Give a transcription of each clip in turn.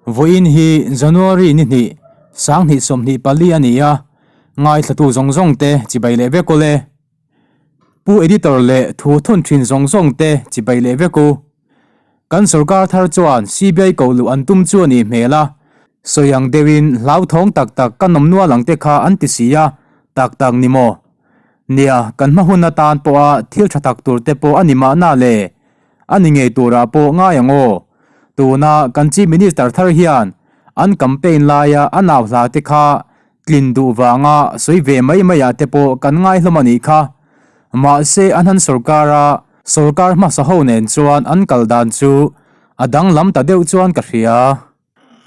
Vawiin hi January ni hnih, sanghnih 24 a ni a, ngaithlatu zawng zawng te chibai leh vek aw le. Pu Editor leh thu thun thin zawng zawng te chibai leh vek u. Kan sorkar thar chuan CBI koh luh an tum chu a nih hmel a, sawi ang deuhin hlauthawng tak tak ka nawm nual ang te kha an ti si a, tak tak ni maw? Nia, kan hma hun atan pawha thil tha tak tur te pawh a ni mahna le. A ni ngei turah pawh ngai ang aw. Tuna kan Chief Minister thar hian an campaign laia a nau hla te kha tlin duh vanga sawi ve mai maiah te pawh kan ngai hlawm a nih kha. Mahse an han sorkar a, sorkar hmasa ho nen chuan an kal dan chu a danglam ta deuh chuan ka hria.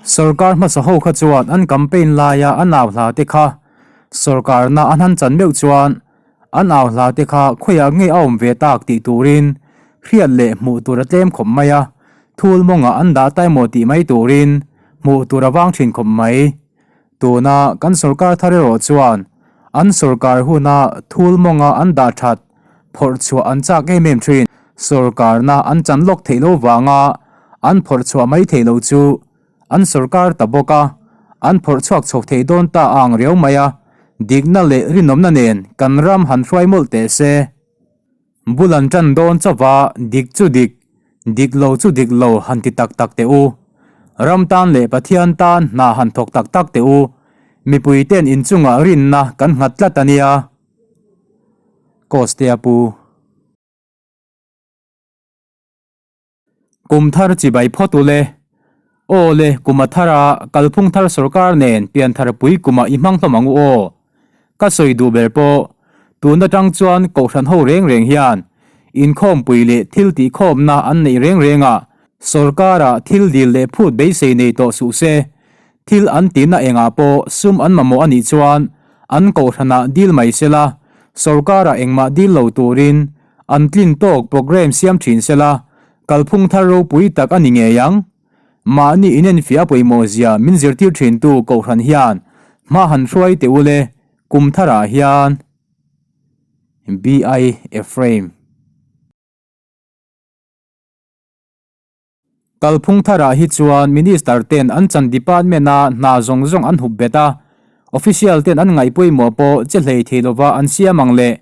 Sorkar hmasa ho kha chuan an campaign laia an au hla te kha sorkarna an han chan meuh chuan an au hla te kha khawiah nge a awm ve tak tih turin hriat leh hmuh tur a tlem khawp mai a, thul mawngah an dah ta emaw tih mai turin hmuh tur a vang thin khawp mai. Tuna kan sorkar thar erawh chuan an sorkar huna thul mawnga an dah that phawrh chhuah an chak em em thin. Sorkarna an chan lawk theih lo vanga an phawrh chhuah mai theih loh chu an sorkar ta bawk a, an phawrh chhuak chho thei dawn ta ang riau mai a, dikna leh rinawmna nen kan ram han hruai mawlh teh se. Bul an tan dawn chauha dik chu dik, dik lo chu dik lo han ti tak tak teh u. Ram tan leh Pathian tan hna han thawk tak tak teh u. Mipui ten inchungah rinna kan nghat tlat a nia. Kostea Pu. Kum thar chibai phawt u le. Aw le, kum a thar a, kalphung thar sorkar nen pian thar pui kumah i hmang hlawm ang u aw. Ka sawi duh ber pawh, tun atang chuan kohhran ho reng reng hian inkhawmpui leh thil tihkhawmna an neih reng reng a, sorkara thil dil leh phut beisei nei tawh suh se. Thil an tihna engah pawh sum an mamawh a nih chuan an kohhranah dil mai sela, sorkara engmah dil lo turin An tlin tawk programme siam thin sela, kalphung thar ropui tak a ni ngei ang. Mahni inenfiah pawimawh zia min zirtir thintu Kohhran hian hma han hruai teh u le, kum tharah hian. BI Ephraim. Kalphung tharah hi chuan Minister ten an chan department a hna zawng zawng an hup bet a, official ten an ngaih pawimawh pawh che hlei thei lova an siam ang leh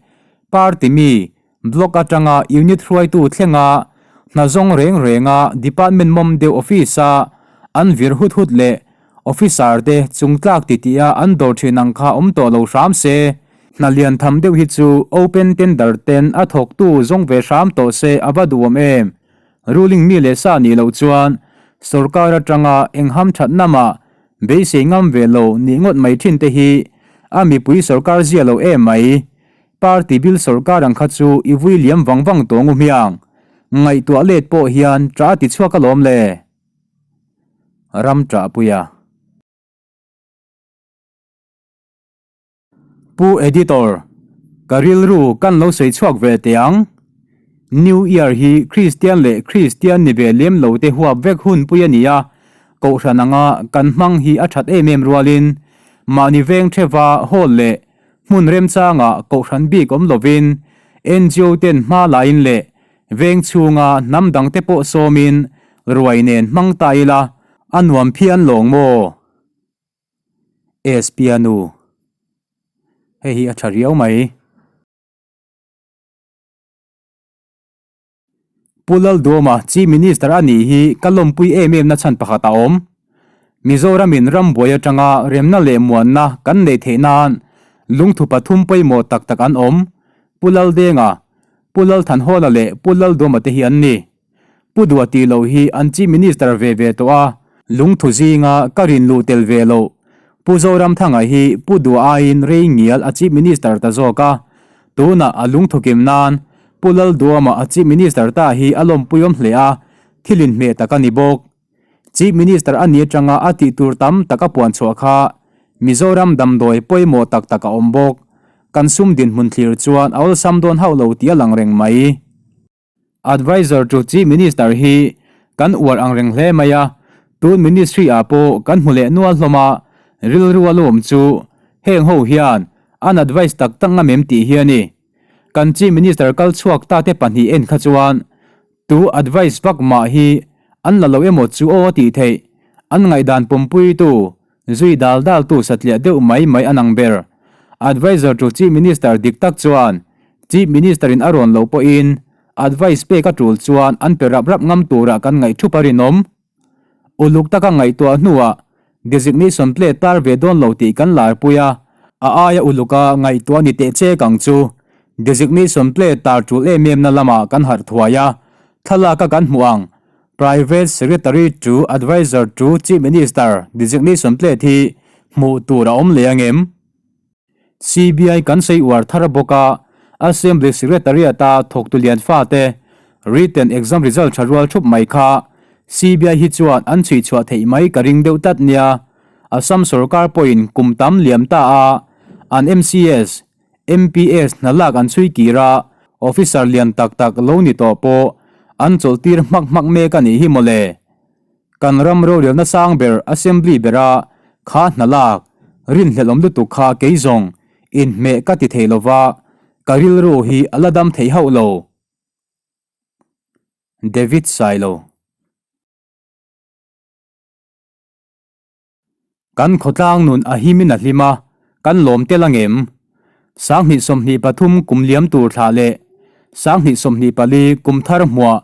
party mi, block atanga unit hruaitu thlenga hna zawng reng renga department mawm deuh office a an vir hut hut leh officer te chungtlak titih a an dawr thin ang kha awm tawh lo hram se, hna lian tham deuh hi chu open tender ten a thawktu zawng ve hram tawh se a va duhawm em. Ruling mi leh sa nih loh chuan sorkar atanga eng hamthatna mah beisei ngam ve lo nih ngawt mai thin te hi a mipui sorkar zia lo em mai. Party bil sorkar ang kha chu i vui liam vang vang tawh ngu hmiang. Ngaihtuah let pawh hian ṭah a ti chhuak alawm le. Ram ṭahpuia. Pu Editor, ka rilru kan lo sawi chhuak ve teh ang. New Year hi Kristian leh Kristian ni ve lem lo te huap vek hun pui a ni a, Kohhran anga kan hmang hi a that em em rualin mahni veng theva hall leh hmun remchanga Kohhran bik awm lovin NGO ten hma lain leh veng chhunga hnam dangte pawh sawmin ruai nen hmang ta ila a nuam phian lawng maw? Espianu Hei hi a tha riau mai. Pu Lalduama Chief Minister a nih hi ka lawmpui em em na chhan pakhat a awm. Mizoramin rambuai atanga remna leh muanna kan neih theih nan lungthu pathum pawimawh tak tak an awm, Pu Laldenga, Pu Lalthanhawla leh Pu Lalduama te hi an ni. Pu Dua tih loh hi an Chief Minister ve ve tawh a, lungthu zinga ka rin luh tel ve loh. Pu Zoramthanga hi Pu Dua aiin rei ngial a Chief Minister ta zawk a, tunah a lungthu kim nan Pu Lalduama a Chief Minister ta hi a lawmpuiawm hle a, thil inhmeh tak a ni bawk. Chief Minister a ni atanga a tih tur tam tak a puan chhuah kha Mizoram damdawi pawimawh tak tak a awm bawk. Kan sum dinhmun thlir chuan a awlsam dawn hauh lo tih a lang reng mai. Adviser to Chief Minister hi kan uar ang reng hle mai a, tun Ministry ah pawh kan hmu leh nual hlawm a, rilru a lawm chu heng ho hian an advice tak tak ngam em tih hi a ni. Kan Chief Minister kal chhuak ta te pahnih en kha chuan tu advice vak mah hi an la lo emaw chu aw a tih theih. An ngaihdan pawmpuitu, zui dal daltu satliah deuh mai mai an ang ber. Adviser to Chief Minister dik tak chuan Chief Minister-in a rawn loh pawhin advice pek a tul chuan an pe rap rap ngam turah kan ngaih thup a rinawm. Uluk taka ngaihtuah hnuah designation plate tar ve dawn lo tih kan larpui a, a aia uluka ngaihtuah ni teh chek ang chu. Designation plate tar tul em em na lamah kan harh thuai a, thlalaka kan hmuh ang Private Secretary to Adviser to Chief Minister designation plate hi hmuh tur a awm leh ang em? CBI kan sawi uar thar bawk a, Assembly Secretariat-a thawktu lian fate written exam result tha rual thup mai kha CBI hi chuan an chhui chhuah theih mai ka ring deuh tlat nia. Assam sorkar pawhin kum tam liam ta a, an MCS, MPS hna lak an chhui kir a, officer lian tak tak lo ni tawh pawh an chawlh tir hmak hmak mek a nih hi mawle. Kan ram rorelna sang ber Assembly bera kha hna lak rinhlelh awm lutuk kha kei zawng inhmeh ka ti thei lova, ka rilru hi a la dam thei hauh lo. David Sailo. Kan khawtlang nun a himin a hlim a, kan lawm tel angem? 2023 kum liam tur thlah leh 2024 kum thar hmuah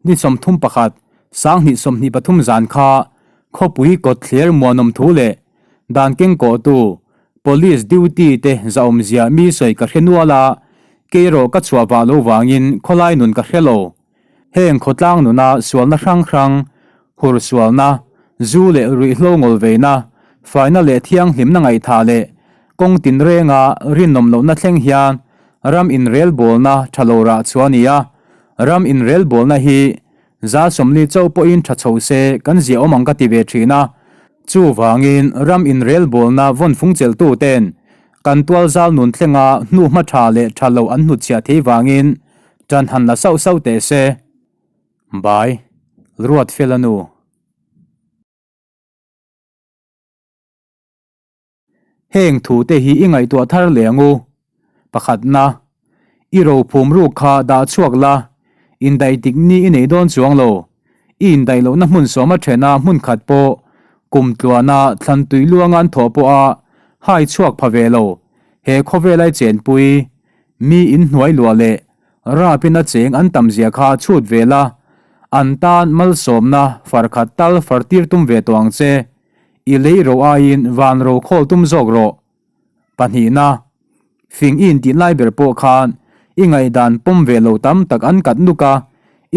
ni 31 2023 zan kha khawpui kawt thler muanawm thu leh dan keng kawhtu Police duty te zahawmzia mi sawi ka hre nual a, kei erawh ka chhuah vah lo vangin khawlai nun ka hre lo. Heng khawtlang nuna sualna hrang hrang, hur sualna, zu leh ruihhlo ngawlveina, faina leh thianghlimna ngaihthah leh kawng tinrenga rinawm lohna thleng hian ram inrelbawlna tha lo rah chhuah a ni a. Ram inrelbawlna hi za 40 chauh pawhin tha chho se kan ziahawm ang ka ti ve thin a. Chuvangin ram inrelbawlna vawnfung chelhtuten kan tualzal nun thlenga hnuhma tha leh tha lo an hnutchhiah thei vangin Ṭan han la sauh sauh teh se. Bai, Ruat fel a nu. Heng thu te hi i ngaihtuah thar leh ang u. Pakhatna, I rophum ruk kha dah chhuak la, indaih dik ni i nei dawn chuang lo. I indaih lohna hmun sawma ṭhena hmun khat pawh kum tluana thlan tui luanga an thawh pawha hai chhuak pha ve lo. He khawvelai chenpui Mi inhnuai luah leh rapin a cheng an tam zia kha chhut ve la, an tan malsawmna far khat tal far tir tum ve tawh ang che. I lei ro aiin van ro khawl tum zawk rawh. Pahnihna, fing i intih lai ber pawh khan i ngaihdan pawm ve lo tam tak an kat nuk a,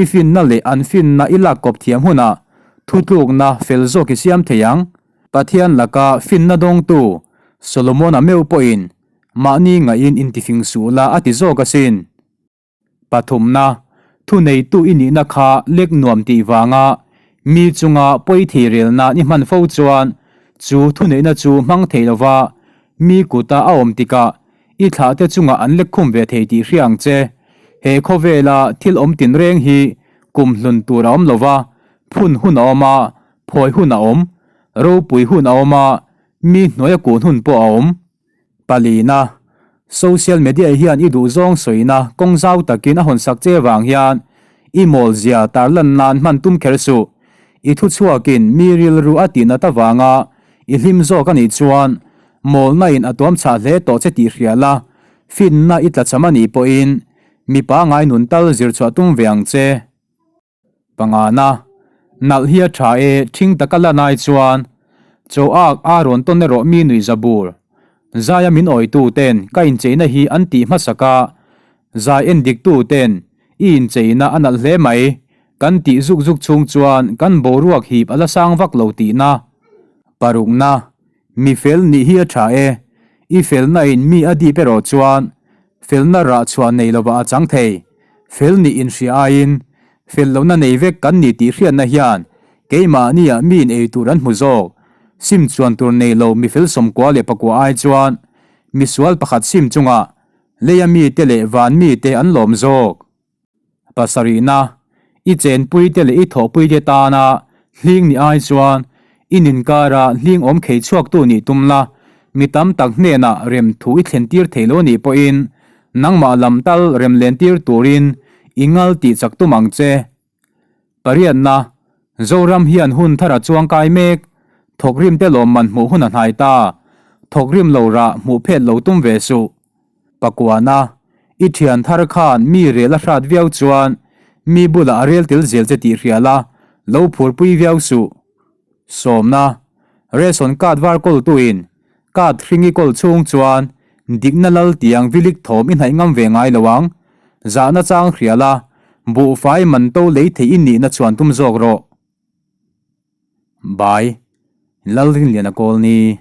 i finna leh an finna i lak kawp thiam hunah thutlukna fel zawk i siam thei ang. Pathian laka finna dawngtu Solomon-a meuh pawhin Mahni ngaihin intifing suh la a ti zawk asin. Pathumna, thuneitu i nihna kha lek nuam tih vanga mi chunga pawi thei relna ni hman fo chuan chu thuneihna chu hmang thei lova mi kuta a awm tikah i thlahte chungah an lek khum ve thei tih hria ang che. He khawvela thil awm tinreng hi kum hlun tur a awm lova, phun hun a awm a, phawi hun a awm, ropui hun a awm a, mi hnuaia kun hun pawh a awm. Palina, Social media hian i duhzawng sawina kawng zau takin a hawnsak che vang hian i mawlzia tarlan nan hman tum kher suh. I thuchhuakin mi rilru a tihnat avanga i hlim zawk a nih chuan mawlna in a tuam chhah hle tawh che tih hria la, finna i tlachham a nih pawhin mipa ngai nun tal zir chhuah tum ve ang che. Pangana, Nalh hi a tha e, thing taka lan ai chuan chaw ak a rawn tawn erawh mi nuih za bur. Zaia min awitu ten ka incheina hi an tih hmasak a, zai en dik tu ten i incheina a nalh hle mai kan tih zuk zuk chhung chuan kan boruak hip a la sang vak lo tihna. Parukna, Mi fel nih hi a tha e, i felna in mi a dip erawh chuan felna rah chhuah nei lovah a chang thei. Fel nih inhria aiin fel lohna nei vek kan ni tih hriatna hian keimahniah mi in ei tur an hmu zawk. Sim chuan tur nei lo mi fel 94 ai chuan misual pakhat sim chungah leia mite leh van mite an lawm zawk. Pasarihna, I chenpuite leh i thawhpuite tana hling ni ai chuan i ninkara hling awm khei chhuaktu nih tum la, mi tam tak hnenah rem thu i thlentir thei lo nih pawhin nangmah lam tal rem lentir turin i ngal tih chak tum ang che. Pariatna, Zoram hian hun thar a chuang kai mek. Thawkrim te lawmman hmuh hun a hnai ta. Thawkrim lo rah hmuh phet lo tum ve suh. Pakuana, i thian thar khan mi rel a hrat viau chuan mi bulah a rel tel zel che tih hria la, lo phurpui viau suh. Sawmna, Ration card var kawltuin card hring i kawl chhung chuan dikna lal tiang vilik thawm i hnaih ngam ve ngai lo ang. Zahna chang hria la, buhfai man to lei theih i nihna chuan tum zawk rawh. Bai, Lalrinliana Kawlni.